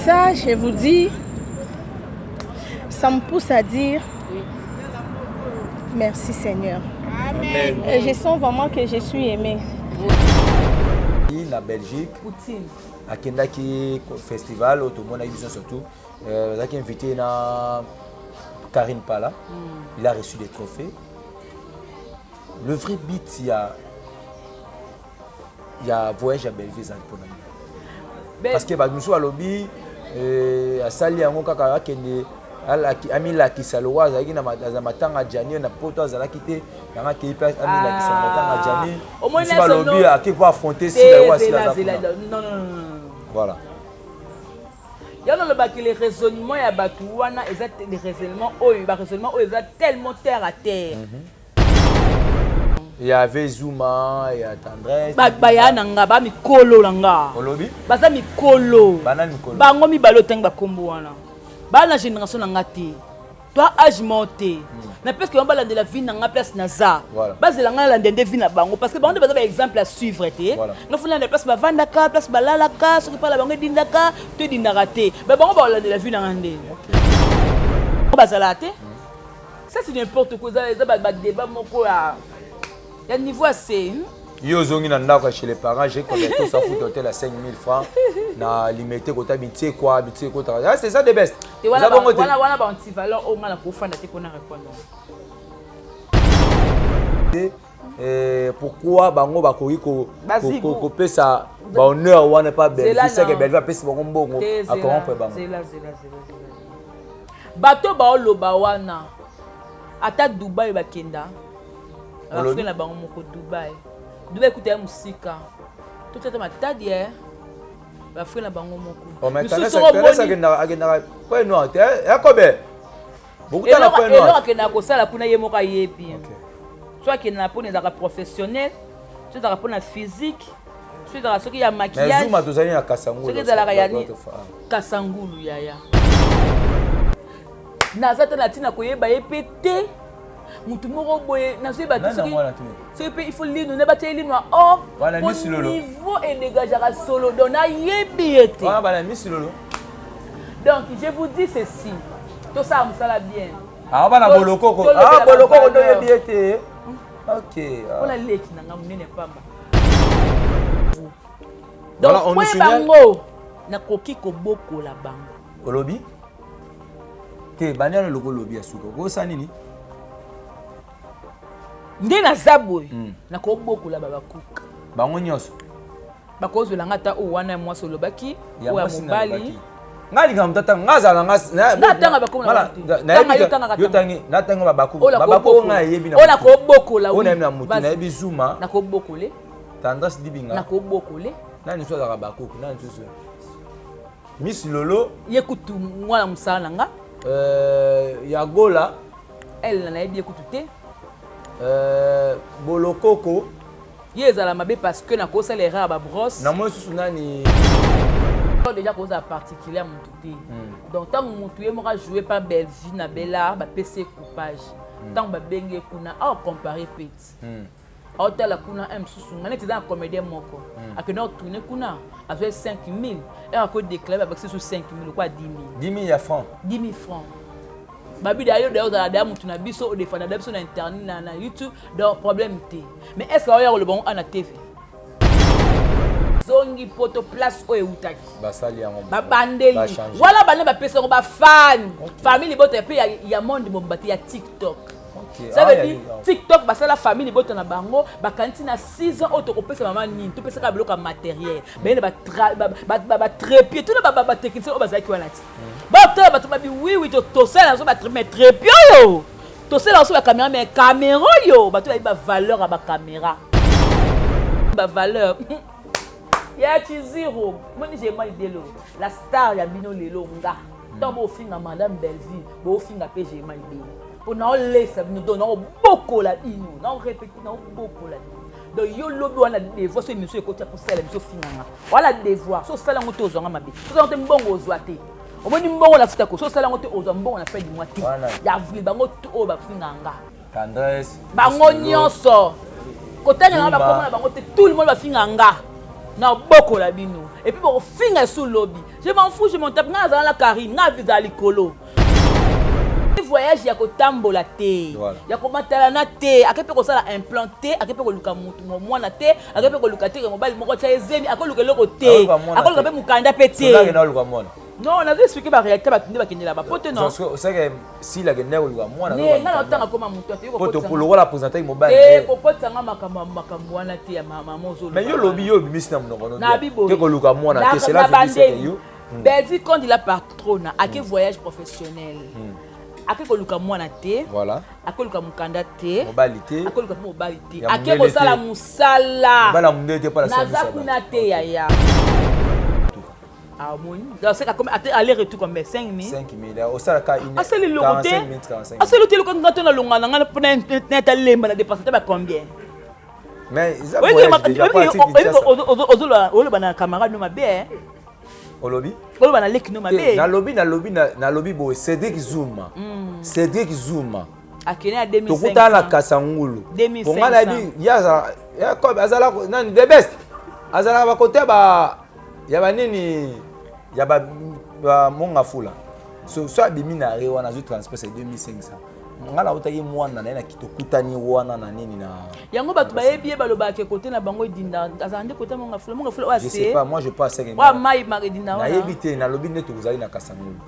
Ça, je vous dis, ça me pousse à dire merci Seigneur. Amen. Et je sens vraiment que je suis aimée. Na Belgique, Poutine. Akendaki festival oyo tomonaki biso, surtout azalaki invité na Karine Pala. Il a reçu des trophées. Le vrai but ya voyage ya Bellevue ezali mpona nini? Parce que bato mosusu balobi asali yango kaka akende amilakisa lokwa azalaki na matanga Jani na Poto, azalaki te, yango akei mpe amilakisa na matanga Jani. Mosusu balobi ake po affronter Sila oyo asila aza kuna. Voilà. Yango nalobaki, les raisonnements ya bato wana eza les raisonnements oyo, baraisonnement oyo eza tellement terre à terre. Il y avait Zuma, il y a Tendresse. Baya na nga, bamikolo na nga. Olobi? Baza mikolo. Bana mikolo. Bango mibale otangi bakombo wana, baa na génération na nga te, to âge moko te. Na presque bango balandela vie na nga place naza. Bazela nga nalandela nde vie na bango, parce que bango nde baza baexemple à suivre te. Nga funa na place bavandaka, place balalaka, soki mpala bango edindaka to edindaka te, mais bango bakolandela vie na nga nde bazalaka te. Ça, c'est n'importe quoi. Eza badébat moko ya niveau assez. Yo ozongi na ndako ya chez les parents, j'ai combien ça fout hôtel à 5000 francs na Limete, kota bitie kwa bitie kota. Ah, c'est ça de best. Te, wana wana wana ba antivaleur oyo nga na kofanda te mpona répondre. Pourquoi bango bakoki kopesa bahonneur wana pa Bellevue, seke Bellevue apesi bango mbongo, acorrompre bango? Bato baoloba wana, ata Dubai bakenda, bafrères na bango moko Dubai. Dubai ekuta ya mosika, totiata Matadi, bafrères na bango moko. Akendaka Point Noir te, yakobe. Eloko akendaka kosala kuna, ye moko ayebi. So akendaka mpona ezalaka professionnel, so ezalaka mpona physique, so ezalaka soki ya maquillage. Tozali na Kasangulu. Soki ezalaka ya Kasangulu, yaya, naza te na ntina koyeba ye mpe te. Motu moko boye nazoyeba te soki mpe il faut lino nde batia ye lino ya or po niveau edégageaka solo. Donc nayebi ye te. Donc je vous dis ceci: tosala mosala bien. Bana Bolokoko, Bolokoko nde oyebi ye te, ok. Mpona leki na nga monene pamba. Donc po bango nakoki kobokola bango. Olobi te, bandi wana eloko olobi ya suka, okosala nini? Nde naza boye, nakobokola babakuka. Bango nyonso. Bakozwelanga ata oyo wana ya mwasi olobaki, oyo ya mobali. Nga linga moto atanga, nga azala. Nga atanga. Natanga babakuku, babakuku nga nayebi. Oyo nakobokola. Oyo nayebi na motu, nayebi Zuma. Nakobokole. Tendresse Dibinga. Nakobokole. Nani so azalaka bakuku? Nani susu? Miss Lolo. Ye kutu mwana mosala na nga. Ya Gola. Ele nayebi ye kutu te. Bolokoko. Ye ezala mabe parce que nakosala erreur ya babrosse. Namoni susu nani? Déjà kozala particulier motu te. Donc ntango motu ye moko ajoue pa Bellevue na Bela, bapesi ye coupage, ntango babenge ye kuna, aocompare peti, aotala kuna un mosusu nga neti eza na comédien moko akende otourne kuna, azwa 5000 ere akodéclare, babakisi so 5000 lokwa 10 000. 10 000 ya franc? 10 000 francs. Babi da yo da ozala da motu na biso, odefanda da biso na internet, na YouTube, donc problème te. Mais est ce que oya koloba ngo ana TV zongi Poto, place oyo eutaki? Basali yango. Babandeli wana bande bapesa yango bafani, famille libota mpe ya monde mobimba te, ya TikTok. Ça veut dire TikTok basala famille libota na bango, bakanisi na 6 ans oyo tokopesa mama nini, topesaka biloko ya matériel, bayene batrépied, tuna batechnicien oyo bazalaki wana ti batala bato babi wiwi, tosala biso mais trépied oyo, tosala biso bacaméra, mais caméra oyo, bato bayebi bavaleur ya bacaméra, bavaleur ya Chiziro. Moni Jema Libelo, la star ya bino lelo. Nga ntango bofinga madame Bellevue, bofinga mpe Jema Libelo, mpo naolesa bino, donc naobokola bino, naorépéte, naobokola bino. Donc yo lobi wana devoir, so émission ekoti ya kosala biso, ofinganga wana devoir, so osala yango te, ozwanga mabe, so osala yango te, mbongo ozwa te. Omoni mbongo na futako, so osala yango te, ozwa mbongo na fin du mois te, ya avril. Bango tu oyo bafinganga, bango nyonso, kotangela nga bakoma na bango te. Tout le monde bafinga nga. Nabokola bino. Et puis bokofinga esu lobi. Je m'en fous, je m'en tape. Nga nazala na Karine, nga visa likolo. Voyage ya kotambola te, ya komatalana te, ake mpe kosala implant te, ake mpe koluka mutu mwana te, ake mpe koluka te mobali moko tia ye zemi, akoluka eloko te, akoluka mpe mokanda mpe te. Non, nazo expliquer ba réalité bato nde bakendela ba poto non. Osaka sila akendaki koluka mwana. Ne nga natanga koma moto ate poto lokola présentaki mobali. Eh kokotisa nga makambo makambo wana te ya mama ozolo. Mais yo lobi yo obimisi na monoko no. Na bibo. Te koluka mwana te cela veut dire que yo. Belvi quand il a patrona ake voyage professionnel. Ake koluka mwana te. Voilà. Ake koluka mokanda te. Mobali te. Ake koluka mobali te. Ake kosala mosala. Mobali ya mundele te pala Naza kuna te yaya. Ah, omoni donc c'est comme aller retour combien 5000 5000 osalaka une asali eloko te 45 minutes 45 asali te eloko nga to nalonga na nga mpona nata lemba na dépense te ba combien mais eza voyage déjà pas oloba na camarade no mabe eh. Olobi oloba na leki no mabe. Nalobi nalobi nalobi boye Cédric Zuma, Cédric Zuma akende ya 2500 tokutana na Kasangulu 2500. Po nga nayebi ye azala nani the best azalaka bakote ba ya banini ya ba monga fula so so abimi na re wana azwi transport c'est 2500 nga nautaki mwana na ye na tokutani wana na nini na yango bato bayebi ye balobaka kote na bango edinda azala nde kote monga fula monga fula oyo je sais pas moi je passe oyo mai maka edinda wana nayebi te nalobi nde tokozali na Kasangulu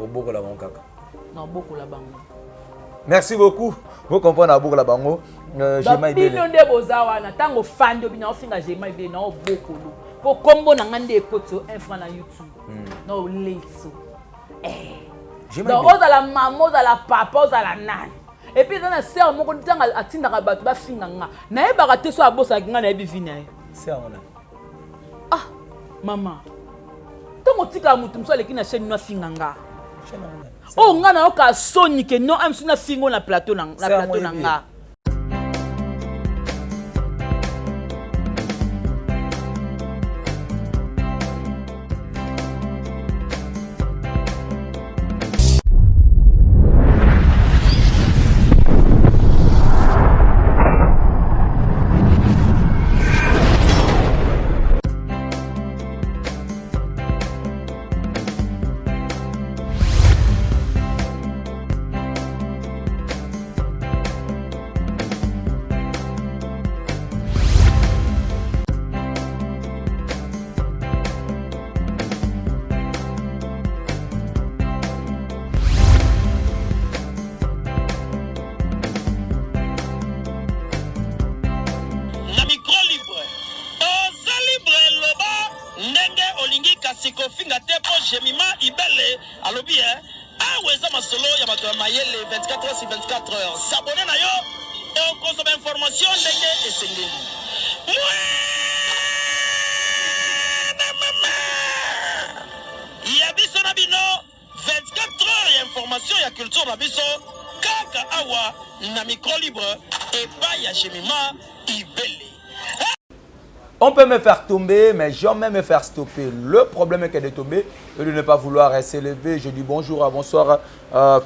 obokola bango kaka na obokola bango. Merci beaucoup. Vous comprenez abokola bango. Jema Ibele. Bino nde boza wana ntango fandi obina ofinga Jema Ibele na obokolo po kombo na nga nde ekoti yo un franc na YouTube na oleso. Donc ozala mama, ozala papa, ozala nani. Et puis eza na sœur moko ntango atindaka bato bafinga nga nayebaka te so abosanaki nga nayebi vi na ye. Sœur wana. Ah mama ntango otikaka moto mosusu aleki na chaîne no afinga nga. Oyo nga nayoka soni ke non amsu nafingo na plateau na plateau na nga. Na micro libre oza libre loba ndenge olingi kasi kofinga te po Jemima Ibele alobi eh awa eza masolo ya bato ya mayele 24 heures sur 24 heures s'abonner na yo okozwa ba information ndenge esengeli. Mwana mama ya biso na bino 24 heures ya information ya culture na biso kaka awa na micro libre epai ya Jemima Ibele. On peut me faire tomber, mais jamais me faire stopper. Le problème est que de tomber et de ne pas vouloir s'élever. Je dis bonjour, bonsoir,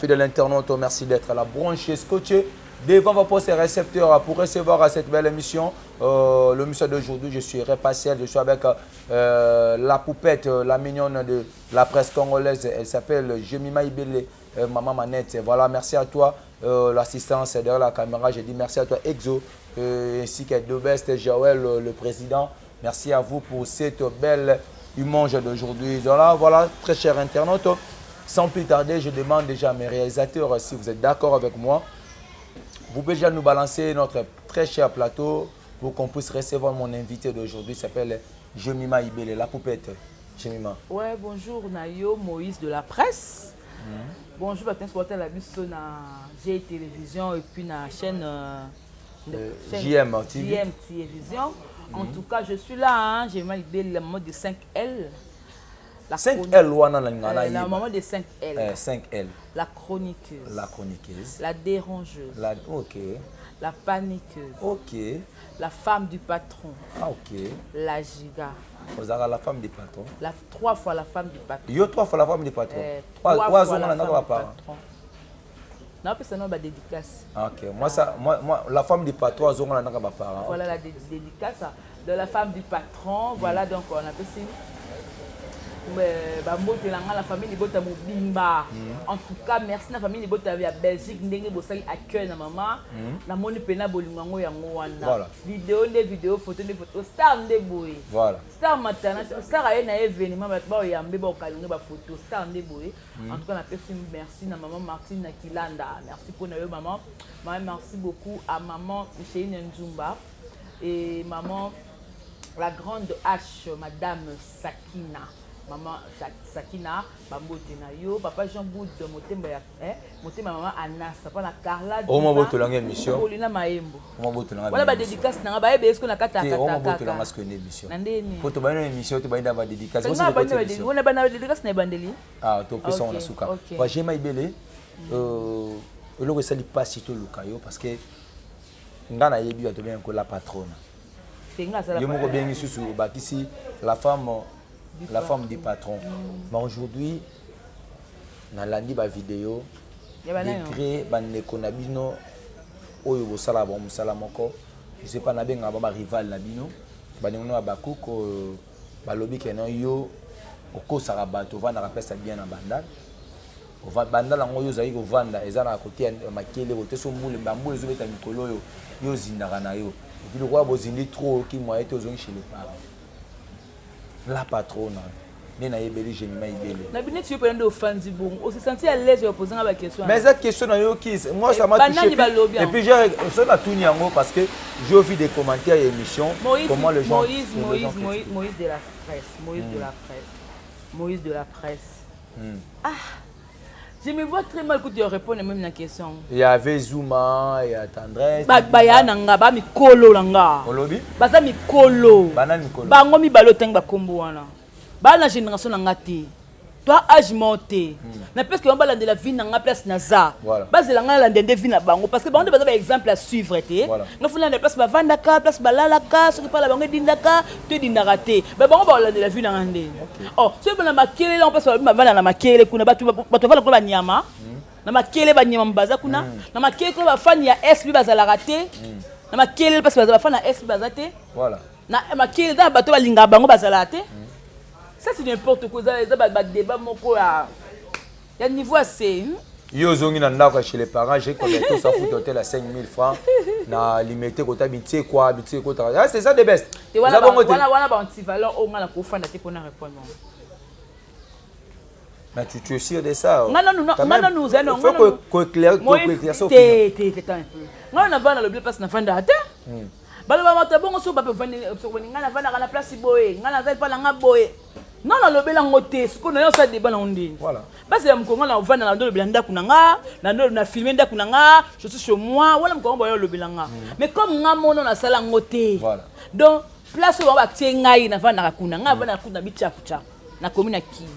fidèle internaute. Merci d'être à la branche scotchée devant vos postes et récepteurs pour recevoir cette belle émission. L'émission d'aujourd'hui, je suis repassé. Je suis avec la poupette, la mignonne de la presse congolaise. Elle s'appelle Jemima Ibele, Maman Manette. Voilà, merci à toi, l'assistance derrière la caméra. Je dis merci à toi, Exo, ainsi que De Best, Joël, le président. Merci à vous pour cette belle image d'aujourd'hui. Voilà, voilà, très cher internaute. Sans plus tarder, je demande déjà à mes réalisateurs si vous êtes d'accord avec moi. Vous pouvez déjà nous balancer notre très cher plateau pour qu'on puisse recevoir mon invité d'aujourd'hui. Il s'appelle Jemima Ibele, la poupette. Jemima. Ouais, bonjour Nayo, Moïse de la presse. Bonjour, Baptiste Portel, la biso na G Télévision et puis na chaîne, chaîne JM TV. JM Télévision. En tout cas, je suis là, hein, Jemima Ibele, la maman de 5L. La 5L, wana na lingana la yeba. maman de 5L. 5L. La chroniqueuse. La chroniqueuse. La dérangeuse. La, ok. La paniqueuse. Ok. La femme du patron. Ah, ok. La giga. Ozara la femme du patron. La, 3 fois la femme du patron. Yo 3 fois la femme du patron. 3, 3 trois fois ans, la on a femme pas du part. patron. Naopesa nao badédicace. Ok, moi ça, moi, la femme du patron azonga na ba parents. Voilà la dédicace de la femme du patron. Voilà, donc on appelle bambote na nga, la famille libota mobimba. En tout cas, merci na famille libota ya Belgique, ndenge bosali accueil na mama. Namoni mpena bolingo yango, yango wana. Video nde video, photo nde photo, star nde boye. Star matana, star aye na événement, bato baoyambe, baokalinge bafoto, star nde boye. En tout cas, napesi merci na maman Martine na Kilanda, merci mpona yo maman. Maman, merci beaucoup à maman Micheline Nzumba et maman la grande H, madame Sakina, maman Sakina, bambote na yo. Papa Jean Boud motema ya motema, mama Anas, papa na Carla. Oma botolanga émission. Olina Mayembo. Oma botolanga. Wala badédicace nanga bayebe esko na kata. Oma botolanga siko na émission. Na ndeni? Po tobandi na émission, tobandi na badédicace. Wana bana badédicace na ebandeli. Ah, topesa ngo na suka. Bajema ebele, eloko esali mpasi toluka yo, parce que nga nayebi bato bengi la patrona. Yo moko obengi susu, obakisi la femme du patron. Mais aujourd'hui nalandi bavideo degré bandeko na bino oyo bosalaka bango mosala moko, je sais pas nabengaka bango barival na bino, bandeko no ya bakuku oyo balobi keno yo okosaka bato, ovandaka place ya bien na Bandal. Bandal yango oyo ozali kovanda eza na kote ya makele, kote so mbula, bambula ezobeta mikolo oyo, yo ozindaka na yo. Et puis lokola bozindi trop, oyoki moyen te, ozongi chez les parents. La patrona nde nayebeli Jemima Ibele. Na bino ti yo mpena nde ofandi bongo, ose sentir à l'aise ya opozanga baquestion. Mais eza question nayoki, moi ça m'a touché. Et puis j'ai so natuni yango parce que j'ai vu des commentaires et émissions. Moïse, comment les gens Moïse, Moïse, Moïse, Moïse de la presse, Moïse de la presse, Moïse de la presse. Ah, je me vois très mal que tu réponds même na question. Il y avait Zuma, il y a Tendresse. Baya na nga, ba mikolo na nga. Olobi? Baza mikolo. Bana mikolo. Bango mibale otangi bakombo wana. Bana na génération na nga te. Toi âge monté. Na parce que bango balandela vie na nga place naza. Bazela nga nalandela nde vie na bango, parce que bango nde baza ba exemple à suivre te. Nga funa na place bavandaka, place balalaka, soki pala bango edindaka to edindaka te. Ba bango baolandela vie na nga nde. Oh, soki bana makelele yango, place bavanda na makele kuna, bato bato bavanda kuna, banyama na makele, banyama baza kuna na makele kuna, bafani ya SB bazalaka te na makele, parce que bafani ya SB baza te na makele, eza bato balingaka bango bazalaka te. Ça, c'est n'importe quoi. Eza badébat moko ya niveau assez. Yo ozongi na ndako ya chez les parents, j'ai combien ça fout hôtel à 5000 francs na Limete, kota bitie quoi, bitie kota. Ah, c'est ça des best. Te wana wana wana ba antivaleur oyo nga na kofanda te mpona répondre. Mais tu es sûr de ça? Nga nanu, nga nanu ozali. Il faut koéclair ça. Te te te, un peu. Nga navanda lobi place nafandaka te. Baloba bato bongo so bape ovandi, nga navandaka na place boye, nga naza epa na nga boye. Non, nalobela yango te. Sikoyo na yo osala débat nango ndeni? Basi ya mokongo na ovanda na ndolobela ndako na nga, na ndo na filme ndako na nga, je suis chez moi. Wana mokongo boyo olobela nga, mais comme nga mono nasala yango te. Donc place oyo bango batie ngai navandaka kuna, ngai navandaka kuna bichakuchaku, nakomi na Kini.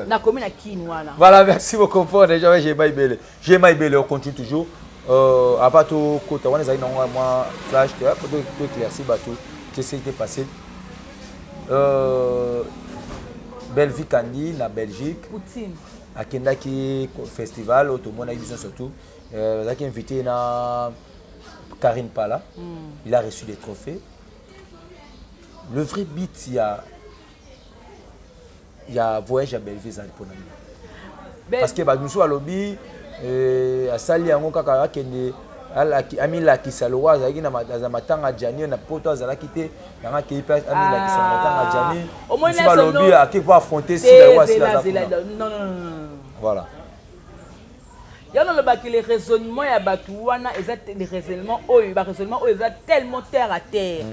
Nakomi na Kini wana. Voilà, merci beaucoup pour déjà j'ai Maïbele. J'ai Maïbele, on continue toujours. Avant tout côté, on est moi flash, tu vois, pour éclaircir bateau, qu'est-ce qui s'était passé? Bellevue Kandi na Belgique. Poutine. Akendaki festival oyo tomonaki biso, surtout azalaki invité na Karine Pala. Il a reçu des trophées. Le vrai but ya voyage ya Bellevue ezali mpona nini? Parce que bato mosusu balobi asali yango kaka akende amilakisa lokola azalaki na matanga Jani na poto, azalaki te, yango akei mpe amilakisa na matanga Jani. Mosusu balobi akei po affronter Sila lokola Sila aza kuna. Voilà. Yango nalobaki, le raisonnement ya bato wana eza le raisonnement oyo, baraisonnement oyo eza tellement terre à terre,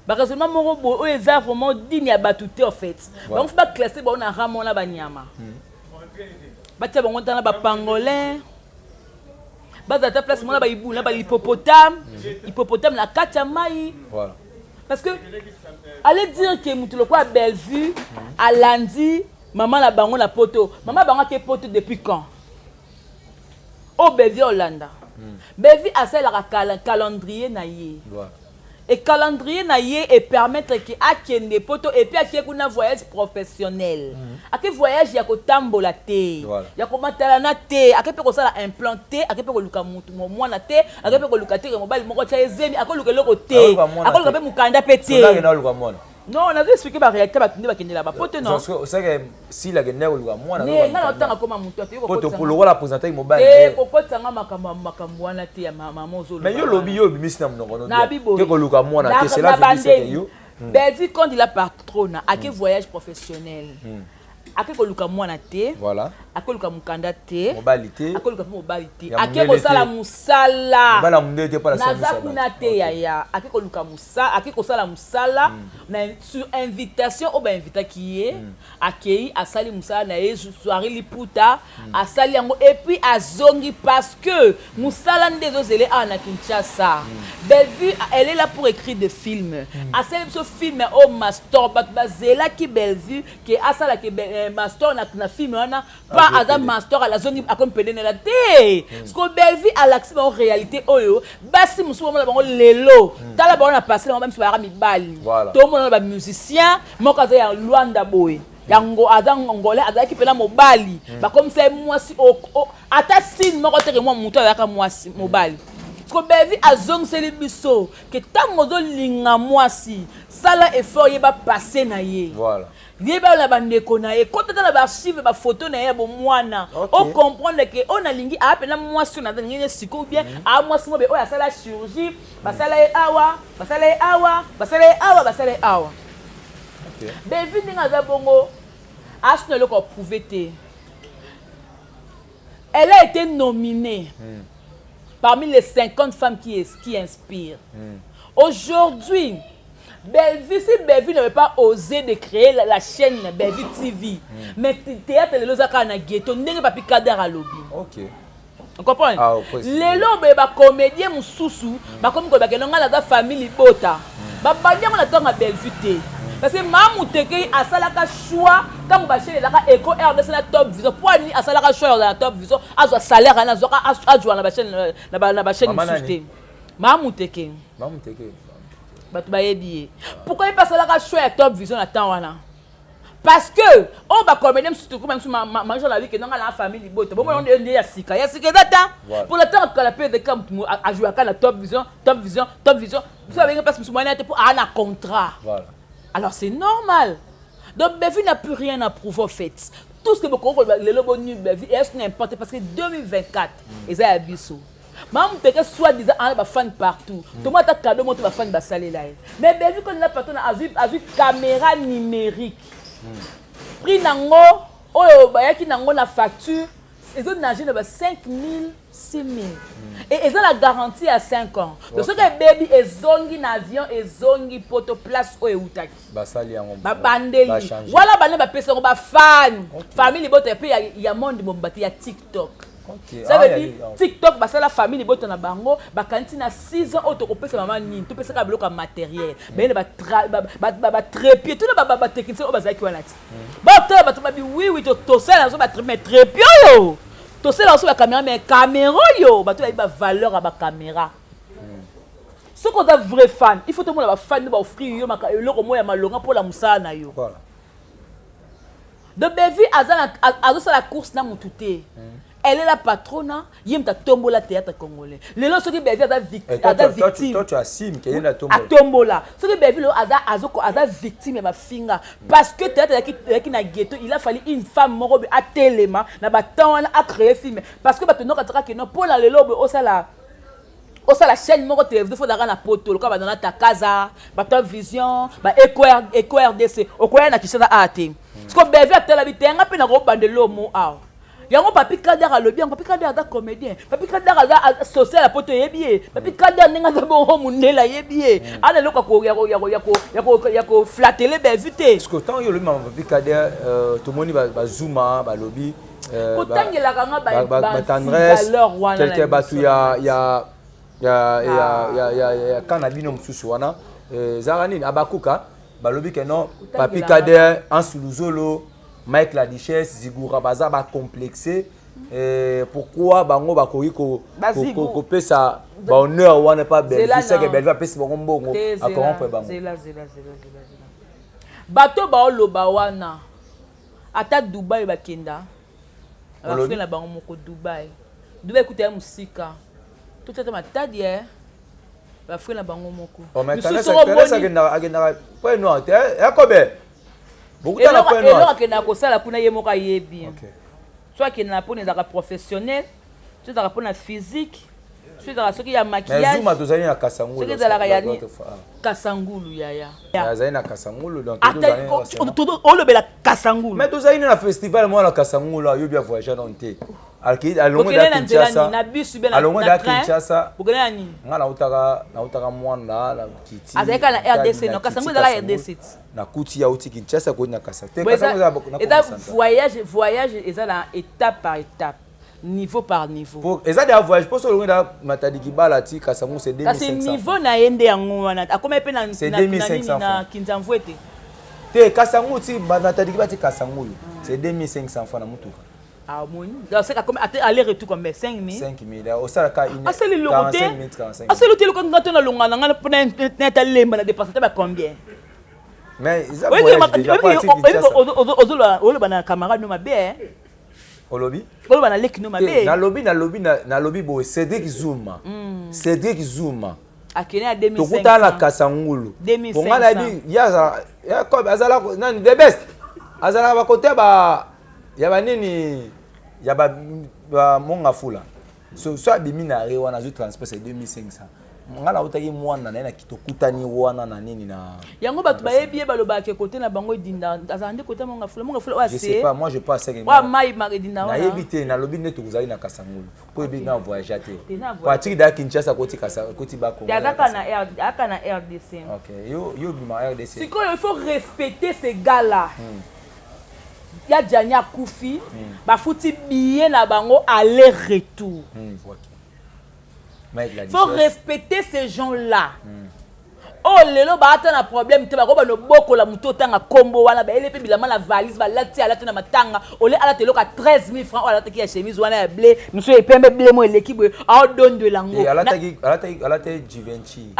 baraisonnement moko boye oyo eza vraiment digne ya bato te. En fait, bango fo baclasse bango na rang wana, banyama batia bango ntana, bapangolin bazala ta place mona, baibu na bahippopotame, hippopotame na kati ya mai. Parce que allez dire que moto lokola Bellevue alandi mama na bango na poto, mama bango ake poto depuis quand? Oyo Bellevue olanda, Bellevue asalelaka calendrier na ye. Et calendrier na ye e permettre ke akende poto et puis ake kuna voyage professionnel. Ake voyage ya kotambola te, ya komatalana te, ake mpe kosala implant te, ake mpe koluka mutu mwana te, ake mpe koluka te ke mobali moko tia ye zemi, akoluka eloko te, Akoluka mwana akoluka te. mpe mokanda mpe te. Sonake na oluka mwana. Non, nazo expliquer ba réalité bato nde bakendela bapoto, non. Osake sila akende koluka mwana. Ne nga na otanga koma motu ate. Po lokola présentaki mobali. Te, kokotanga makambo wana te ya mama ozoloba. Mais yo lobi, yo obimisi na monoko Na biboye. te koluka mwana te, cela veut dire c'est que yo Belvi, quand il a patrona, ake voyage professionnel, ake koluka mwana te, ake koluka mokanda te, mobali te, ake koluka mpe mobali te, Ya ake mondele kosala te. mosala. Mobali ya mondele te mpo Naza kuna te, yaya. Ake koluka mosala, ake kosala mosala na sur invitation oyo bainvitaki ye. Akei, asali mosala na ye, soirée liputa, asali yango et puis azongi, parce que mosala nde ezozele awa na Kinshasa. Bellevue, elle est là pour écrire des films. Asali biso film oyo Mastor. Bato bazelaki Bellevue ke asalaki Mastor na film wana pa Azwi aza pede. Mastor azongi, akomi pedenela te, parce que Bellevue alakisi bango réalité oyo basi mosusu bamona bango lelo. Tala bango na passé bango, bamisu bayaka mibali. Tomona na bamusicien moko aza ya Lwanda boye, yango aza ngolais, azalaki mpena mobali, bakomisa ye mwasi. Ata signe moko teke mwa motu azalaka mwasi mobali. Parce que Bellevue azongiseli biso ke ntango ozolinga mwasi, sala effort, yeba passé na ye, yeba na bandeko na ye, kota ta na baarchive, bafoto na ye ya bomwana, ocomprendre ke oyo nalingi aa mpena mwasi oyo nalingi ye sikoyo, bien aa mwasi mo be oyo asala chirurgie, basala ye awa, basala ye awa, basala ye awa, basala ye awa. Bellevue ndenge aza bongo, asuna eloko aprouve te. Elle a été nominée parmi les 50 femmes qui inspirent. Aujourd'hui, Bellevue, si Bellevue n'avait pas osé de créer la chaîne Bellevue TV, mais théâtre lelo ezaka na ghetto, ndenge Papi Kader alobi. On comprend? Ah, lelo boye bacomédien mosusu bakomi koloba keno ngai naza famille libota. Babandi yango na ntango ya Bellevue te, parce que Mamu Tekei asalaka choix ntango bachaîne ezalaka Eco RDC na Top Vision. Po ani asalaka choix ya na Top Vision, azwa salaire wana, azwaka, azwa na bachaîne, na bachaîne mosusu te? Mamu Tekei, Mamu Tekei, bato bayebi ye. Pourquoi ye mpe asalaka choix ya Top Vision na temps wana? Parce que oyo bacomédien mosusu tokoma mosusu majo na wike nonga na famille libota bomona nde ya sika, ya sika eza ta mpo na ntango kala mpe ezeka motu ajouaka na Top Vision, Top Vision, Top Vision. Biso babengi mpasi mosusu mwana te mpo aa na contrat. Alors c'est normal. Donc Bellevue n'a plus rien à prouver en fait. Tout ce que bokoki koloba lelo boni Bellevue est n'importe, parce que 2024 eza ya biso. Mama Muteke, soit disant ana bafan partout, tomona ata cadeau moko te bafani basalela ye. Mais Bellevue koni na patron azwi caméra numérique, prix nango oyo bayaki nango na facture ezonage na ba 5000, 6000, et eza na garantie ya 5 ans. Donc soki ebebi, ezongi na avion, ezongi poto place oyo eutaki. Basali yango. Babandeli. Bachange. Wana bande bapesa yango bafani, famille libota mpe ya monde mobimba te, ya TikTok. Ça veut dire TikTok basala famille libota na bango, bakanisi na 6 ans oyo tokopesa mama nini? Topesaka biloko ya matériel, bayene batrépied, tuna batechnicien oyo bazalaki wana ti batala bato babi wiwi, tosala biso mais trépied oyo, tosala biso bacaméra, mais caméra oyo bato bayebi bavaleur ya bacaméra. Soki oza vrai fan, il faut tomona bafan nde baoffrir yo eloko moko ya malonga mpola mosala na yo. Donc Bellevue azosala course na motu te. Elle est la patrona, ye moto atombola théâtre congolais. Lelo soki Bellevue aza victime, Toi, tu assumes ke ye nde atombola. Atombola. Soki Bellevue lelo aza victime ya bafinga, parce que théâtre ezalaki na ghetto, il a fallu une femme moko boye atelema na batemps wana, acréer film, parce que bato noka taka keno mpo na lelo boye osala chaîne moko télévision, faut ozalaka na poto lokola banana takaza, bato Vision, ba Eco RDC, okoya na Kinshasa a te. Parce que Bellevue atalabi te, yanga mpe na kobandela omo awa yango. Papi Kader alobi yango. Papi Kader aza comédien, Papi Kader aza social ya poto, eyebi ye. Papi Kader ndenge aza bongo, mondele ayebi ye, ana eloko ya koflatter Bellevue te. Parce que ntango yo olobi mama Papi Kader, tomoni bazuma balobi Kotangelaka nga batendresse valeur wana. Quelque bato ya ka na bino mosusu wana, ezalaka nini, abakuka balobi ke non, Papi Kader, Ansuluzolo, Mike la Duchesse, Zigura, baza bacomplexe. Eh, pourquoi bango bakoki kopesa bahonneur wana pa Bellevue, seke Bellevue apesi bango mbongo, acorrompre bango? Bato baoloba wana, ata Dubai bakenda, bafrères na bango moko. Dubai, Dubai ekuta ya mosika, totata Matadi, e bafrères na bango moko. Akendaka Point Noir te, yakobe. Eloko akendaka kosala kuna, ye moko ayebi. So akende na mpona ezalaka professionnel, so ezalaka mpona physique, so ezalaka soki ya maquillage. Tozali na Kasangulu. Soki ezalaka ya Kasangulu, yaya. Azali na Kasangulu, donc. Olobela Kasangulu. Mais tozali na festival moko na Kasangulu, ayobi avoyage non te. Alongwe da Kinshasa, na bus? Alongwe da Kinshasa. Bokende na nini? Nga nautaka Mwanda na kiti. Azalaki na RDC? No, Kasangulu ezalaka RDC. Nakuti auti Kinshasa koti na Kasa te. Eza voyage. Voyage eza na étape par étape, niveau par niveau. Eza de voyage mpo so olongi na Matadi Kibala ti Kasangu, c'est 2500. Kasi niveau na ye nde yango wana akomi mpe na Kinzamvu ete. Te, Kasangu ti Matadi Kibala ti Kasangulu, c'est 2500 francs na mutuka. Amoni, donc c'est comme aller retour combien? 5000? 5000, osalaka. Asali eloko te, asali te eloko. Nga to nalonga na nga mpona nata lemba na dépense te ba combien? Mais eza voyage déjà po ati Kinshasa. Oloba na camarade no mabe. Olobi? Oloba na leki no mabe. Nalobi boye, Cédric Zuma, Cédric Zuma. Akende ya 2500. Tokutana na Kasangulu. Po ngai nayebi ye azala nani, the best, azalaka bakote ba ya banini ya bamonga fula. So abimi na re wana, azwi transport, c'est 2500. Ngai nautaki mwana na ye, tokutani wana na nini na Yango bato bayebi ye, balobaka kote na bango edinda, azala nde kote Monga Fula, Monga Fula oyo. Je sais pas, moi je pense que oyo mai edinda wana. Nayebi te, nalobi nde tokozali na Kasangulu po yebi na voyage te, po atiki da Kinshasa koti Bakongo. Aka na RDC. Ok, yo bima RDC. Sikoyo il faut respecter ces gars là. Ya Jani akufi, bafuti billet na bango aller retour. Faut respecter ces gens là. Oyo lelo baata na problème te, bakoba nobokola motu otanga nkombo wana, bayele mpe bilamba na valise, balati, alati na matanga. Ole alata eloko ya 13 000 francs oyo alataki ya chemise wana ya bleu, mosu epembe, bleu mo eleki boye, aodondwela yango. Alataki Givenchy.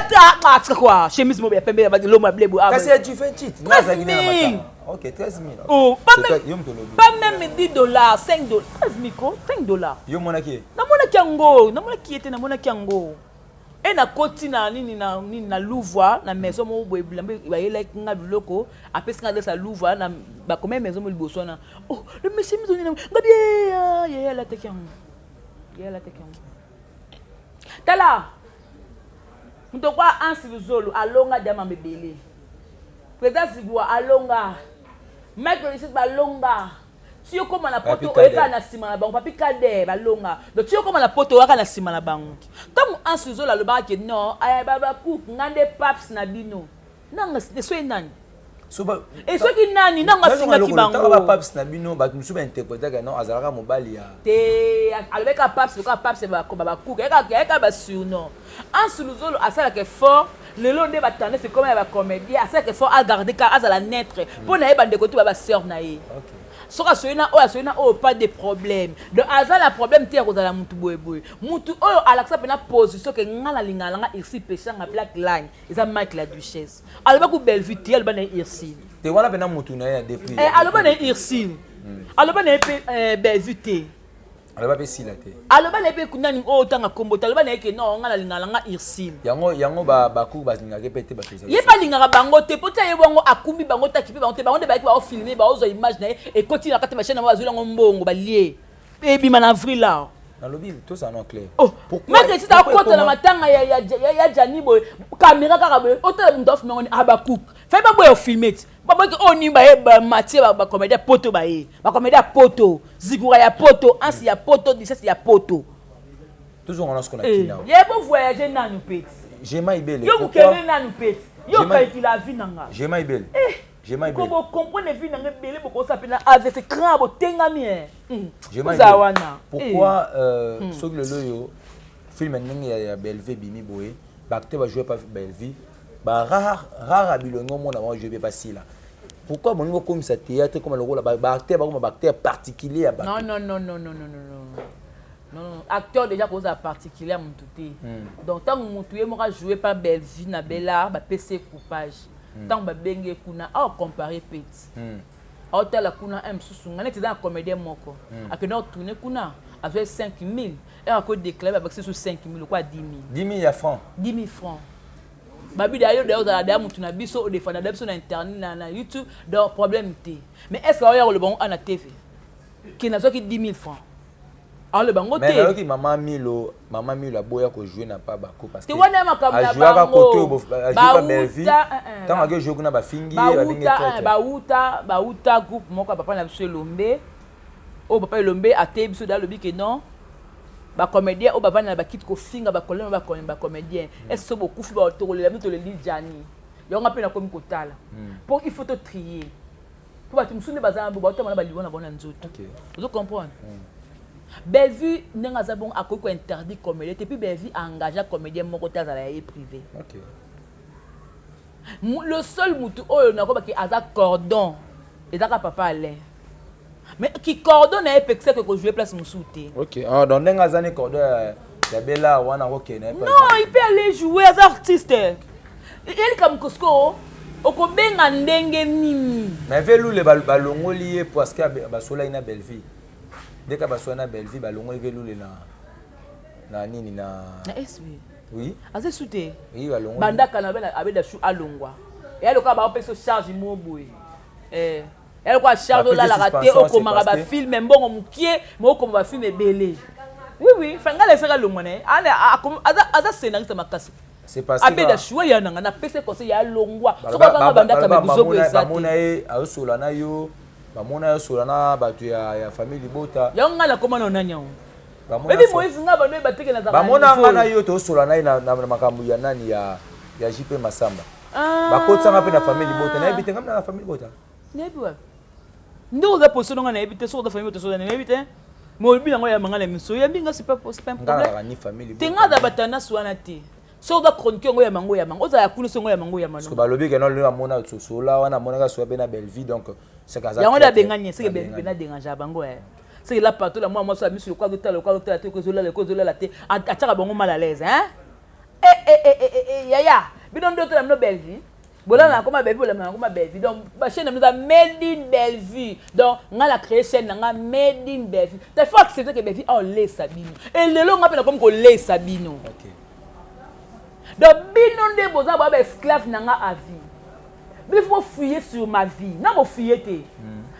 Tika kwa chemise mo ya pembe, lomo ya bleu boye. Kasi ya Givenchy. 13 000. Ok, 13 000. Oh, pas même, pas même 10 dollars, 5 dollars, 13 000 ko, 5 dollars. Yo monaki? Namonaki yango, namonaki ye te, namonaki yango. E nakoti na nini, na nini, na Louvre, na maison moko boye, bilamba bayelaki nga biloko, apesi nga adresse ya Louvre na bakomia maison mo liboso wana. Oh, le monsieur mizo nini ngabi ye alataki yango, ye alataki yango. Tala moto kwa Ansi Luzolo alonga diamambo ebele, président Zigwa alonga, Michael Lisit balonga, ti okóma na poto oyeka na nsima na bango, Papi Kader balonga. Donc ti okóma na poto oyaka na nsima na bango. Ntango Ansi Luzolo alobaka ke non, babacook nga nde paps na bino, nanga esoki nani, esoki nani, nanga afingaki bango. Bapaps na bino, bato mosusu bainterprétaka non, azalaka mobali ya Te, alobaki paps lokola paps babacook, ayeka basurnom. Ansi Luzolo asalaka effort. Lelo nde batendance ekoma ya bacomédien. Asalaka effort agarde ka azala neutre mpo na ye, bandeko to ba basœur na ye. Soki asoyi na oyo, asoyi na oyo, pas de problème. Donc aza na problème te ya kozala mutu boyeboye. Mutu oyo alakisa mpena position ke nga nalingaka nanga Irsi Peshanga Black Line, eza Mike la Duchesse. Alobaki Bellevue te, aloba na ye Irsine. Te, wana mpena mutu na ye ya depuis. Aloba na ye Irsine, aloba na ye mpe Bellevue te. Aloba mpe Sila te. Aloba na ye mpe nani oyo otanga nkombo te. Aloba na ye ke non, nga nalingaka nanga Irsine. Yango bacour balingaka mpe te bato. Ye mpe alingaka bango te, mpo ti ayebi yango, akumbi bango te, akipe bango te. Bango nde bayaki baofilme, baozwa image na ye, ekoti na kati ya bachaîne yango, bazwi yango mbongo, balie, ebima na avril awa. Nalobi tozala no clair. Oh, maître Tita akota na matanga ya Jani boye, caméra kaka boye, otala moto afilme yango ni Abacook fai baboya ofilme ti baboyaki oyo nini. Baye bamatie bacomédien ya poto, baye bacomédien ya poto, Zikura ya poto, Ansi ya poto, Dicesse ya poto. Tozonga na siko na kina. Ye bo voyage nanu peti. Jema Ibele. Yo mokende nanu peti, yo calcula vie nanga. Jema Ibele. Jema Ibele. Ko comprendre vie nanga ebele, bokosa mpe na AVC cran, botengami oza wana. Pourquoi soki lelo oyo film ndenge ya Bellevue ebimi boye, baacteur bajoue pa Bellevue, barare rare ya bilongi omona bango joue mpe basila? Pourquoi bolingi kokomisa théâtre comme lokola baacteur, bakoma baacteur particulier ya bato? Non, non, non, non, non, non, non, non, non, acteur déjà kozala particulier motu te. Donc ntango motu ye moko ajoue pa Bellevue na Bellard, bapesi ye coupage, ntango babenge kuna, aocompare peti, aotala kuna un mosusu. Nga neti eza na comédien moko akende otourne kuna, azwa 5000 ere, akodéclare, babakisi so 5000 lokwa 10 000. 10 000 ya franc? 10 000 francs. Babi da yo da ozala da motu na biso, odefanda da biso na internet, na YouTube, donc problème te. Mais est ce que aoya koloba ngo ana TV ke nazwaki 10 000 francs? Aoloba ngo te. Nayoki Mama Milo, Mama Milo aboya kojouer na pa bako parce que wana makambo na bango. Ntango ake jouer kuna, bafingi ye, babengi. Bauta, bauta groupe moko ya papa na biso Elombe, oyo papa Elombe ateyi biso da, alobi ke non, bacomédien oyo bavanda na bakiti kofinga bakolema bacomédien, est ce bokufi, tokolela bino, toleli jani yango. Mpe nakomi kotala mpo il faut totrier, mpo bato mosusu nde baza na bo baotama na baliwa na bango na nzoto. Ozo comprendre? Bellevue, ndenge aza bongo, akoki kointerdire comédien te. Puis Bellevue engage comédien moko te azala ya ye privé. Le seul mutu oyo nakobaki aza cordon ezaka papa Alain, mais ki cordon na ye epekisaki kojouer place mosusu te. Ok, ah, donc ndenge aza ni cordon ya Bela wana, akokende. Non, il peut aller jouer, aza artiste. Elika mokosiko okobenga ndenge nini? Mais Velule, balongoli ye parce que basolaki na Bellevue. Ndeka basolaki na Bellevue, balongoli Velule na nini, na Na SB. Oui. Aza esu te. Oui, balongoli. Bandaka na abeda shu, alongwa. Eya lokola baopesa charge mo boye, eya lokola charge olalaka te, okomaka bafilm mbongo mokie, ma okoma bafilm ebele. Oui, fangala esaka alongwa na ye, aza scénariste makasi. Abeda shuwa ya nanga, napesa conseil ya alongwa soki azanga bandaka, me buzobo eza te. Bamona ye azosola na yo, bamona ye azosola na bato ya famille libota. Yango ngai nakoma na nani yango? Oyebi Moïse, nga bando oyeba teke nazalaka. Bamona nga na yo tosola na ye na makambo ya nani, ya JP Masamba. Bakotisanga mpe na famille libota, nayebi te. Ngai na famille libota. Nayebi wapi nde oza position nanga, nayebi te soki oza famille libota, soki nayebi te. Mais olobi yango ya manga na miso, oyambi nga, c'est pas un problème te. Nga aza batandasi wana te. Soki oza chroniqueur, ngo ya mango ya mango, ozala kuna, songo ya mango ya mango. Balobi ke no, amona sosola wana, amonaka soya mpe na Bellevue, donc yango nde abengani. Seke Bellevue mpe na dérange bango, seke la pato la mwa mwasi ya miso lokwa azotala, lokwa azotala te, ezolala, lokwa ezolala te, atiaka bango mal à l'aise, hein. Yaya, bino nde otala bino Bellevue, bolala na koma Bellevue, bolala na koma Bellevue. Donc bachaîne na bino eza made in Bellevue. Donc ngai na créé chaîne na nga made in Bellevue te. Faut accepter que Bellevue aolesa bino elelo, ngai mpe nakomi kolesa bino. Donc bino nde boza boya baesclave na nga à vie. Bino faut bofouiller sur ma vie na bofouiller te,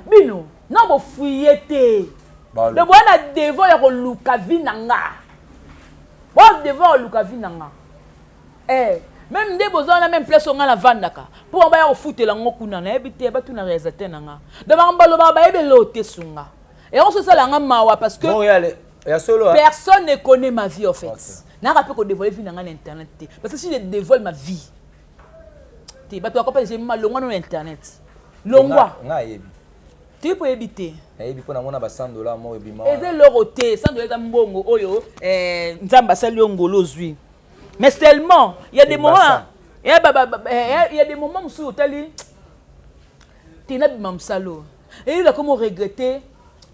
bino na bofouiller te. Donc boya na devoir ya koluka vie na nga, boya devoir ya koluka vie na nga. Même nde boza wana, même place oyo nga navandaka, mpo baya kofutela yango kuna, nayebi te, batuna réalisateur na nga. Donc bango balobaka, bayebi eloo te. Sunga yango so osala nga mawa, parce que personne ne connaît ma vie en fait. Nayaka mpe kodévoile vie na nga na internet te, parce que si je dévoile ma vie te, bato bakopa malongwa no na internet, longwa. Nga ayebi. Te, mpo oyebi te. Nayebi mpo namona ba 100 $ moko ebima. Eza eloko te, 100 $ eza mbongo oyo Nzambe asali yo ngolo ozwi. Mais seulement il y a des moments, il y a des moments mosusu otali te, nabima mosala oyo eyela komo regretter.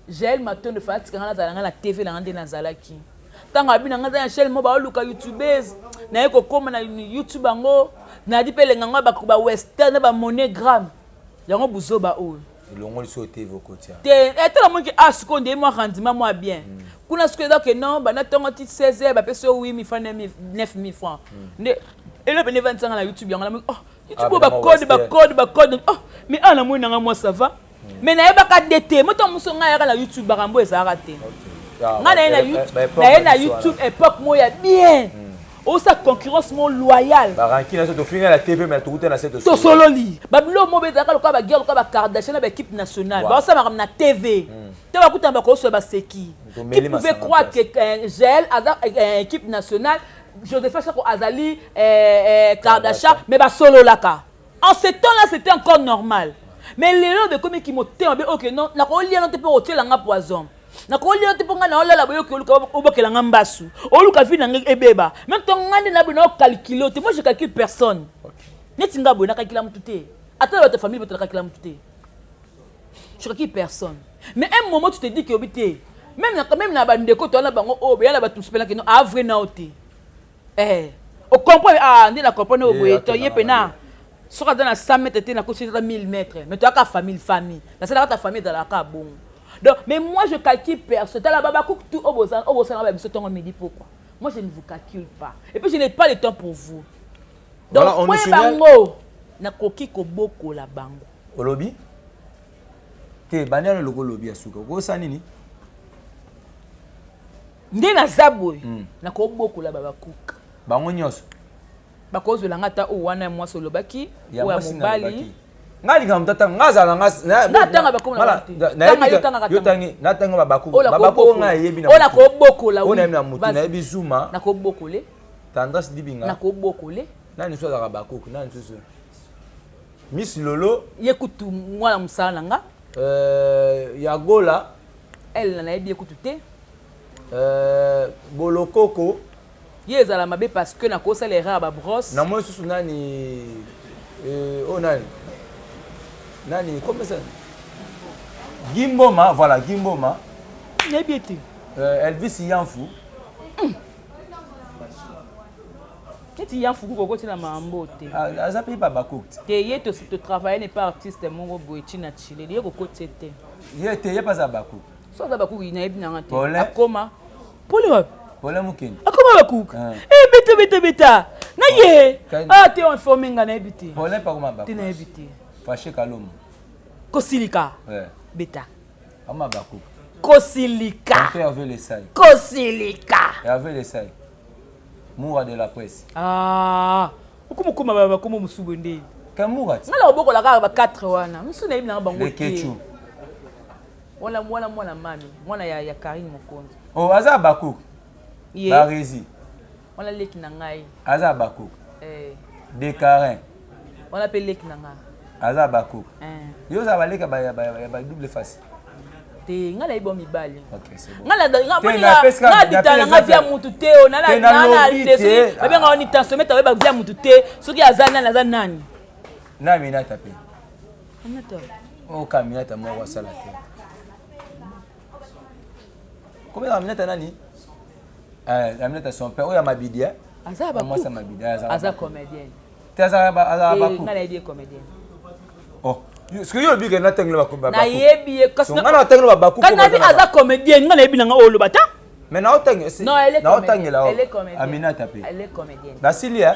Jael Matondo fa atika nga nazala nga na TV na nga nde nazalaki. Ntango abi na nga aza na chaîne mo, baoluka youtubeuse, naye kokóma na YouTube yango, nayadi mpe elenga ngo bawestern na bamonogramme yango, buzoba oyo. Elongoli so TV okotia. Te, etala moki, ah, sikoyo nde mwa rendement mwa bien kuna. Sikoyo eza ke non, banda ntongo ti 16 heures, bapesi yo 8 francs, 9000 francs. Nde elo pene evandisanga na YouTube yango, namoki, oh, YouTube oyo, bacode, bacode, bacode, oh, mais ah, namoni nanga mwa ça va. Mais nayebaka de te moto mosusu ngai ayaka na YouTube, bakambo ezalaka te. Ngai naye na YouTube époque moko ya bien, osa concurrence mo loyale. Tosololi babilo mo bezalaka lokola baguerre, lokola bakardashian na baéquipe nationale, baosala makambo na TV te, bakutana, bakosola, baseki. Qui pouvait croire que Jael aza équipe nationale, Joseph Chako azali Kardashian? Mais basololaka en ce temps là, c'était encore normal. Mais lelo bekomiki motema be oke non, nakolia no te mpo otielanga poison, nakolia te mpo ngai naolala boyoki, oluka obokelanga mbasu, oluka vie na ngai ebeba. Même to ngai nde naboye naocalcule te. Moi, je calcule personne. Neti ngai boye, nakalkila motu te. Ata bato ya famille batalaka mutu te. Je calcule personne. Mais un moment, tu te dis que obi te. Même na bandeko to na bango, oh, ya na bato mosusu que non, a vrai na te. Eh, o comprend, ah, nde na comprendre oyo boye to ye pena. Soki aza na 100 mètres te, nakosi eza 1000 mètres, mais toyaka famille, famille nasalaka ta famille ezalaka bongo. Donc, mais moi, je calcule personne. Tala babakuku tout oyo bosalaka biso ntongo, midi, pourquoi moi je ne vous calcule pas? Et puis je n'ai pas le temps pour vous. Donc Voilà, on nous po signale- bango nakoki kobokola bango. Olobi te, bandi wana eloko olobi ya suka, okosala nini? Nde naza boye, nakobokola babakuka. Bango nyonso. Bakozwelanga ata oyo wana ya mwasi olobaki, Ya oyo ya mwasi mobali. nalobaki. Nga likambo tata nga azala nga. Nga atanga bakoma na bango te. Tanga yo, tangaka Yo tanga. tangi, natanga babakuku. Oyo Babakuku nakobokola. nga nayebi na Oyo mutu. nakobokola, Oyo oui. nayebi na mutu. Vas-y. Nayebi Zuma. Nakobokole. Tendance Dibinga. Nakobokole. Nani so azalaka bakuku? Nani susu? Miss Lolo. Ye kutu mwana mosala na nga. Ya Gola. Ele nayebi ye kutu te. Bolokoko. Ye ezala mabe parce que nakosala erreur ya babrosse. Namoni susu nani, oyo nani nani, comment ça, Gimboma, voilà, Gimboma. Nayebi ye te. Elvis Yanfu. Neti Yanfuku kokotina mambo te. Ah, aza mpe babakuku te. Te, ye totravaille ne pas artiste moko boye ntina chileli, ye kokoti te. Ye te, ye mpe aza bakuku. So aza bakuku, nayebi nanga te. Paulin. Akoma pole wapi? Paulin Mokende. Akoma bakuku. Ah. E beta beta beta na ye. Ah te, informe nga, nayebi te. Paulin mpe akoma Te, bakuku. nayebi te. Faché Kalombo. Kosilika. Ouais. Beta. Akoma bakuku. Kosilika. Tonton Hervé Lesai. Kosilika. Hervé Lesai, Moura de la presse. Ah, okomokoma bakoma mosusu boye nde. Ka Moura ti. Nga na kobokola kaka ba 4 wana, mosusu nayebi nanga bango te. Lekechu. Wana mwana, mwana mami, mwana ya Karine Mokonzi. Oh, aza bakuku. Ye. Baresi. Wana leki na ngai. Aza bakuku. Eh, Decarin. Wana mpe leki na ngai. Aza bakuku. Eh. Yo oza baleka ya ba double face. Te, ngai nayebi bo mibali. Ok, c'est bon. Nga Te, napesi nga dita na nga napesi via mutu te o. Te, nalobi te. Babenga oni tensiomètre, oyeba via mutu te soki aza nani, aza nani. Na Aminata mpe. Aminata. Oka Aminata moko asala te. Combien Aminata nani? Aminata son père oyo ya Mabidi, eh? Aza Mwasi ya Mabidi, eh, azala aza bakuku. Comédienne. Te, azala Eh, bakuku. nga nayebi ye comédienne. Oh, parce que yo olobi ke natangela bakuku. Nayebi ye kasi. So, nga natangela babakuku. Kasi nayebi aza comédienne, nga nayebi nanga oyo oloba ta. Mais naotangela. Non, elle est Naotangela. comédienne. Elle est comédienne. Aminata mpe. Elle est comédienne. Basili, eh?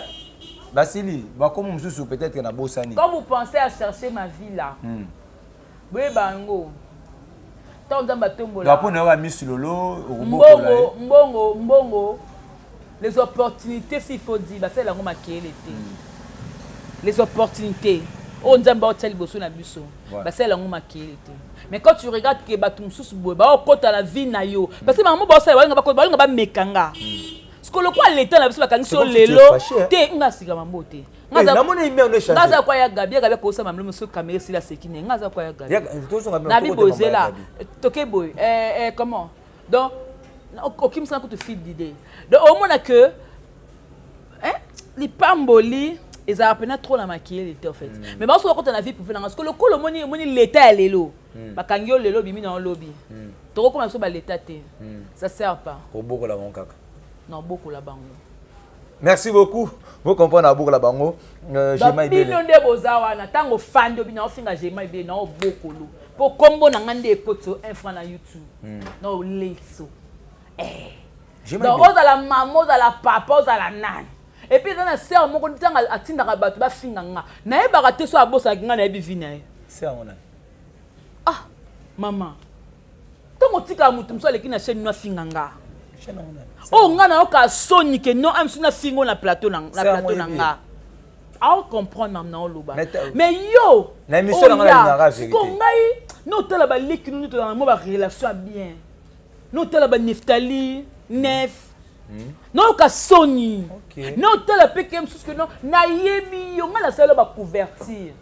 Basili bakomi mosusu, peut-être nabosani. Quand vous pensez à chercher ma vie là, boyeba yango ntango Nzambe atombola. Donc mpo na yo, bamisi Lolo, okobokola ye. Mbongo, mbongo, mbongo, les opportunités, s'il faut dire, basalela yango makeyele te. Les opportunités oyo Nzambe aotia liboso na biso, basalela yango makeyele te. Mais quand tu regardes ke bato mosusu boye baokota na vie na yo, parce que bango baosala, balinga bameka nga. Siko lokola leta na biso bakangisi yo lelo te, nga sika mambo te. Nga aza kwa ya Gabi, ya Gabi akosala mamelo mosusu, caméra esili, aseki ne. Nga aza kwa ya Gabi nabi boye, zela toke boye, comment donc okimisaka kutu fil d'idée. Donc omona que lipamboli ezalaka mpena trop na makiyele te en fait. Mais bango soki bakota na vie privée nanga, sikoyo lokola omoni leta ya lelo bakangi yo lelo, obimi na yo lobi, tokokoma biso baleta te, ça sert pas. Kobokola bango kaka. Na obokola bango. Merci beaucoup, vous comprenez, abokola bango. Bino nde boza wana, ntango ofandi obi na ofinga Gema Ebele na obokolo, mpo kombo na nga nde ekoti un franc na YouTube na oleso. Donc ozala mama, ozala papa, ozala nani. Et puis eza na sœur moko, ntango atindaka bato bafinga nga, nayebaka te so abosanaki nga, nayebi vie na ye. Ah mama, ntango otikaka moto mosusu aleki na chaîne no afinga nga, oyo nga nayoka soni ke non, amsu nafingo na plateau na nga, acomprendre mam na oloba. Mais yo siko ngai notala baleki no tozala mwa barelation ya bien, notala baneftali nef, nayoka soni, notala mpe ke mosusu ke non, nayebi yo, ngai nasala bacouverture.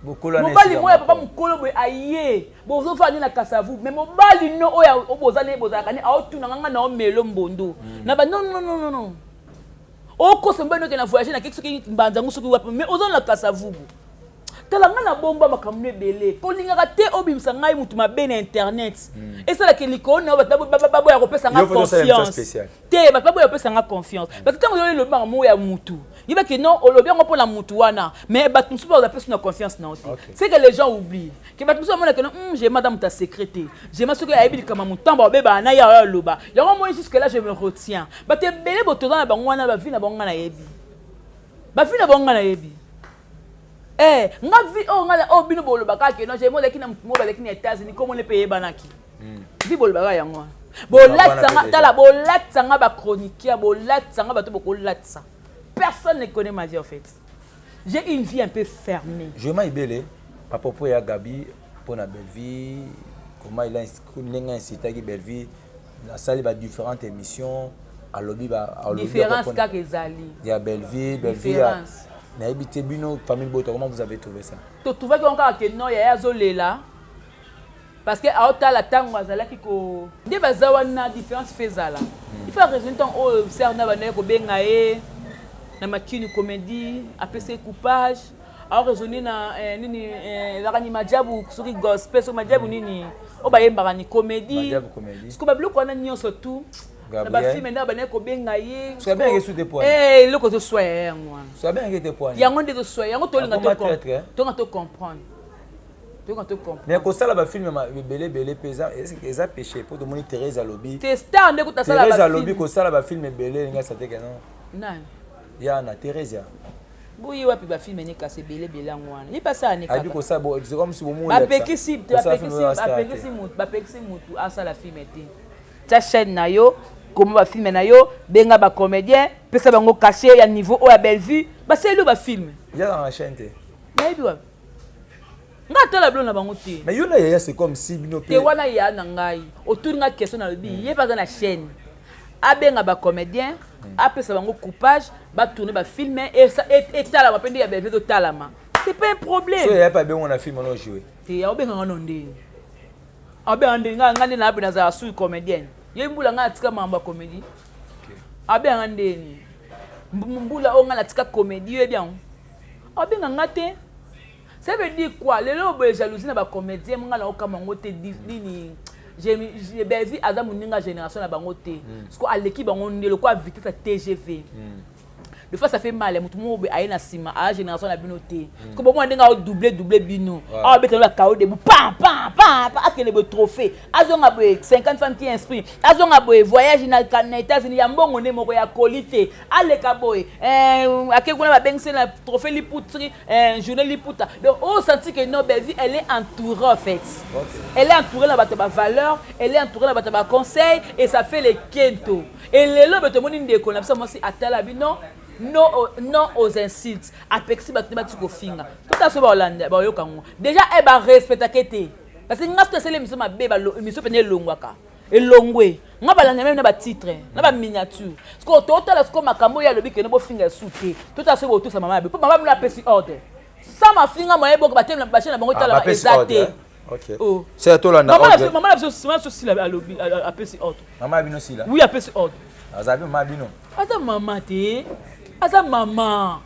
Mobali moko ya papa mokolo boye aye, bozofanda nde na Kasavu, mais mobali no oyo boza ne bozalaka ne aotunanga nga na omelo mbondo na ba non non non non, okosa mobali noke na voyage na keki soki mbanza ngo soki wapi, mais oza na Kasavubu. Tala, ngai nabomba makambo ebele. Kolingaka te obimisa ngai motu mabe na internet. Esalaka likolo na yo, bato baboya kopesa nga confiance te. Bato baboya kopesa nga confiance parce que ntango yo elobi makambo ya mutu, yebaki non, olobi yango mpona mutu wana, mais bato mosusu baza pesi na confiance na yo te. C'est que les gens oublient que bato mosusu bamonaka non, jema aza moto ya secret te. Jema soki ayebi likambo ya motambo, abebaka na ye, ayo aloba yango. Moi, jusque là, je me retiens. Bato ebele botoza na bango wana, bavie na bango, nga nayebi bavie na bango, nga nayebi. Eh, nga vie oyo nga oyo bino bolobaka ke non, jema ozalaki na motu moko, bazalaki na États-Unis, komona mpe eyebanaki. Vie bolobaka yango wana, bolatisanga. Tala, bolatisanga bachroniqueur, bolatisanga bato, bokolatisa. Personne ne connaît ma vie. En fait, j'ai une vie un peu fermée. Jema Ibele, à propos ya Gabi mpona Bellevie, comment il a, ndenge incitaki Bellevie, asali ba différentes émissions, alobi. Différence kaka ezali. Ya Bellevie, Bellevie, nayebi te, bino famille bota, comment vous avez trouvé ça? Totrouvaki yango kaka ke non, yaya azolela parce que aotala ntango azalaki ko nde baza wana. Différence fe ezala, il faut raisonner. Ntango oyo ser na bandaki kobenga ye na Makini Comédie, apesa ye coupage, aoraisonne na nini, ezalaka ni majabu, soki gospel, soki majabu nini oyo bayembaka ni comédie. Siko babiloko wana nyonso tu na bafilme nde bandaki kobenga ye. Eloko ezoswaya yango wana, yango nde ezoswaya yango. Tolinga to comprendre, tolinga to comprendre. Mais kosala bafilme ebele ebele mpe eza péché, mpo tomoni Thérèse alobi. Te, star nde kuta asala. Thérèse alobi kosala bafilme ebele elingi asa te ke non. Nani? Ya na Thérèse ya. Boye wapi bafilme ne kasi ebele ebele yango wana, ye mpe asala ne. Abi kosala, c'est comme si bapekisi, bapekisi mutu asala filme te. Tia chaîne na yo, koma bafilme na yo, benga bacomédien, pesa bango cachet ya niveau oyo ya Bellevue, basaleli yo bafilme. Yazaka na chaîne te. Nayebi wapi, nga atala bilo na bango te. Mais yo na yaya, c'est comme si bino te wana ya na ngai, otuni nga question, nalobi ye mpe aza na chaîne, abenga bacomédien, apesa bango coupage, batourne bafilme, etalama mpe nde ya Bellevue ezotalama, c'est pas un problème. So yaya mpe abengo na film ono jouer? Te, aobenganga no ndeni, abenga ndeni? Nga nde nayabe, nazala sui comédienne. Ye mbula ngai atika makambo ya comédie, abenga ndeni? Mbula oyo ngai natika comédie, oyebi yango, abenga nga te. Ça veut dire quoi? Lelo boye jalousie na bacomédien, nga na okama yango te. Nini, Bellevue aza moninga génération na bango te, parce que aleki bango nde lokola vitesse ya TGV. Des fois ça fait mal, motu moko boye aye na nsima, aya génération na bino te, parce que bomona ndenge aodouble double bino, aobetela bakao debu, pam pam pam, akende boye trophée, azonga boye 50 femmes qui inspire, azonga boye voyage na États-Unis ya mbongo nde moko ya koli te, aleka boye, ake kuna, babengisi na trophée liputri, journée liputa. Donc osenti que non, Bellevue, elle est entourée en fait, elle est entourée na bato bavaleur, elle est entourée na bato baconseil, et ça fait le kento. Et lelo bato omoni ndeko na biso mwasi atala bino, non, non aux insultes, apekisi bato nde bati kofinga. Tota so baolanda, baoyoka yango déjà, e barespectake te, parce que nga so tosali émission mabe, émission pene elongwaka, elongwe. Nga balanda même na batitre, na baminiature. Sikoyo totala sikoyo makambo oyo alobi kende bofinga esu te. Totala soki botosa mama yabe, mpo mama bino apesi ordre sa mafinga moye boka bateme bachaine na bango etalama eza te. Mama na biso Sila alobi, apesi ordre. Mama bino Sila? Oui, apesi ordre. Azali mama bino? Aza mama te, aza mama.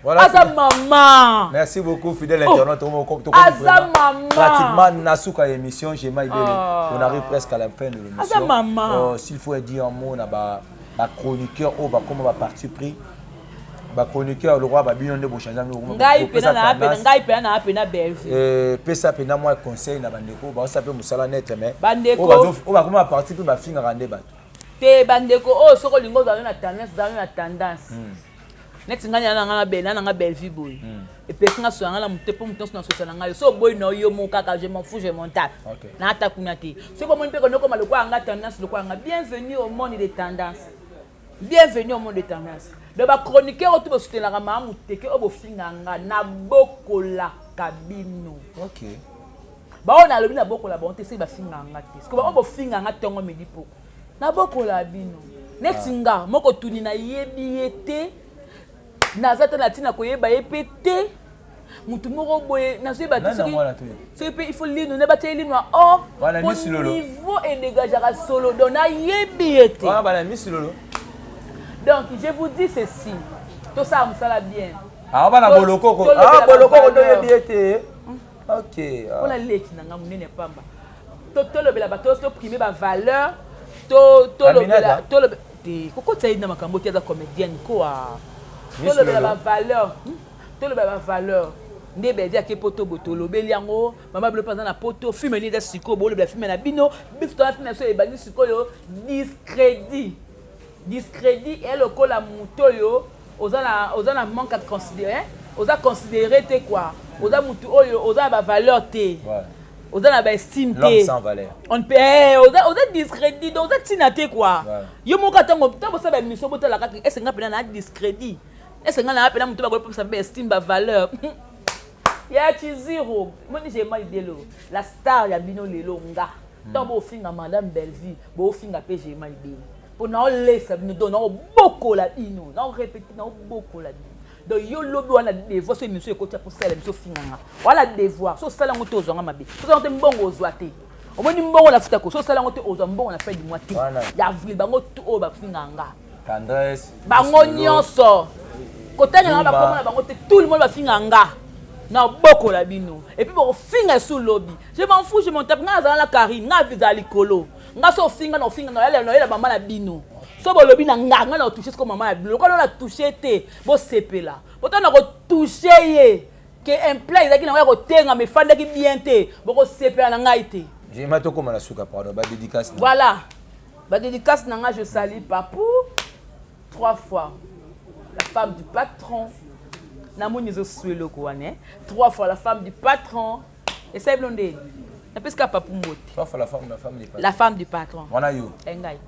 Voilà, aza mama. Merci beaucoup, fidèle internaute. Oh. Aza mama. Pratiquement nasuka émission Jema Ibele. Oh. On arrive presque à la fin de l'émission. Aza mama. S'il faut dire un mot na ba ba chroniqueur oyo bakoma ba parti pris, ba chroniqueur, le roi babino nde bochange. Ngai pena na pena, ngai pena na pena Bellevue. Pesa pena mwa conseil na bandeko baosa mpe mosala net, mais bandeko oyo bakoma ba parti mpe bafingaka nde bato. Te, bandeko oyo, soki olingi ozala na tendance, ozala na tendance. Neti ngai na nga na nanga Bellevue boye, epesi nga so yanga na motu te, mpo motu nyonso na sosa na ngai. So oboyi na yo mo kaka, je m'en fous, je m'en tape, naata kuna te. Soki bomoni mpe konokoma lokola nga tendance, lokola nga, bienvenue au monde de tendance, bienvenue au monde de tendance. Donc bachroniqueur oyo to bosutenaka maa moteke oyo bofinga nga, nabokolaka bino. Baoyo nalobi nabokola bango te, soki bafinga nga te. Soki baoyo bofinga nga ntongo, midi, poko, nabokola bino. Neti nga moko tuni, nayebi ye te, naza te na ntina koyeba ye mpe te. Motu moko boye nazoyeba te soki mpe il faut lino nde batia ye lino ya or po niveau edégageaka solo. Donc nayebi ye te. Donc je vous dis ceci: tosala mosala bien. Ah, bana bolokoko. Ah, bolokoko ndo yebi ye te. Ok. Ah. Pona leki na nga munene pamba. To tolobela ba to primer ba valeur. To tolobela tolobela te kokotisa ye na makambo te aza comédienne koa. Tolobela ba valeur. Hmm? Tolobela ba valeur. Nde Bellevue ake poto boye tolobeli yango mama bilo mpe aza na poto filme nini eza sikoyo bolobela filme na bino biso toza filme na biso ebandi sikoyo discrédit Discredit eya lokola mutu oyo oza na oza na manque à considérer oza considéré te quoi oza mutu oyo oza na ba valeur te oza na ba estime te sans valeur on peut eh, oza oza discrédit donc oza tina te quoi yo moko ntango ntango bosala ba émission botala kaka est-ce nga mpena na discrédit est-ce nga na mpena mutu bakopesa ba estime ba valeur ya chiziro moni j'ai mal idelo la star ya bino lelo nga ntango bofinga madame Bellevue bofinga pe Jema Ibele mpo naolesa bino donc naobokola bino naorepete naobokola bino donc yo lobi wana devoir so émission ekoti ya kosala biso ofinga nga wana devoir so osala yango te ozwa nga mabe so osala yango te mbongo ozwa te omoni mbongo na futako so osala yango te ozwa mbongo na fin du mois te ya avril bango tu oyo bafinga nga bango nyonso kotangela nga bakoma na bango te tout le monde bafinga nga nabokola bino epuis bokofinga esu lobi je m'en fous je m'en tape nga nazala na karine nga azala likolo nga so ofinga na ofinga na oyela mama na bino so bolobi na nga nga na otouche siko mama na bino lokola na touche te bosepela bota na kotouche ye ke implant ezalaki nango ya kotengama efandaki bien te bokosepela na ngai te jema tokóma na suka pardon badédicace voilà badédicace na nga je salue papou trois fois la femme du patron namoni ezosua eloko wana eh? trois fois la femme du patron esali bino nde napesi kaka papu mbote trois fois la femme, la femme du patron la femme du patron wana yo engai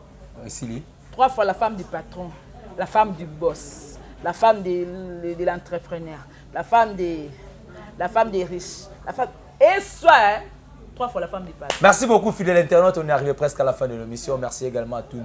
eh, esili trois fois la femme du patron la femme du boss la femme de, de, de l'entrepreneur la femme de la femme des riches la femme et soit hein? trois fois la femme du patron. Merci beaucoup, fidèle internaute. On est arrivé presque à la fin de l'émission. Merci également à tout,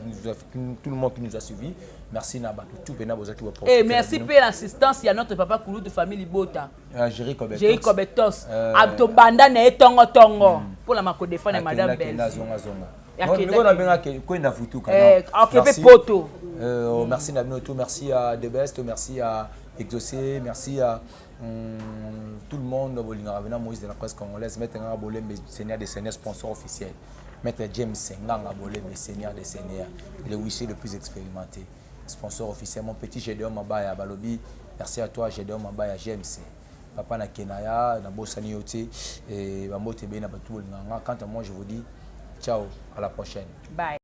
tout le monde qui nous a suivis. Merci Nabatou, tout Bena Bozaki. Et merci pour l'assistance. Il y a notre papa Koulou de famille Libota. Euh, Jerry Kobetos. Jerry Kobetos. Euh, Tobanda na ye tongo tongo. Pour la mako défendre madame Belle. Zonga zonga. Ndeko na benga ke kwenda futuka. Eh, ok pe poto. Euh, merci na bino tout, merci à The Best, merci à Exaucé, merci à hum, tout le monde bolingaka bena Moïse de la presse congolaise, maître Nganga Bolembe, seigneur des seigneurs, sponsor officiel. Maître James Nganga Bolembe, seigneur des seigneurs, le huissier le plus expérimenté. Sponsor officiel, mon petit Gédéon Mabaya Balobi, merci à toi Gédéon Mabaya James. Papa na Kenaya, na bosani yo te, et bambote ebele na bato bolingaka nga. Quant à moi, je vous dis ciao, à la prochaine. Bye.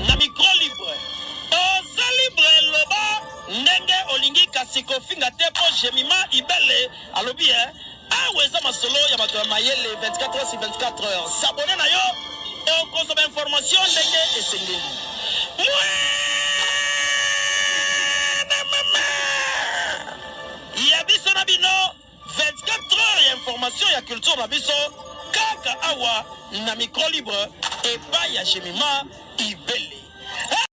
Na micro libre oza libre loba ndenge olingi kasi kofinga te mpo jemima ibele alobi eh, awa eza masolo ya bato ya mayele 24 heures sur 24 heures s'abonne na yo okozwa ba information ndenge esengeli Mwana mama ya biso na bino 24 heures ya information ya culture na biso kaka awa na micro libre epai ya Jemima Ibele.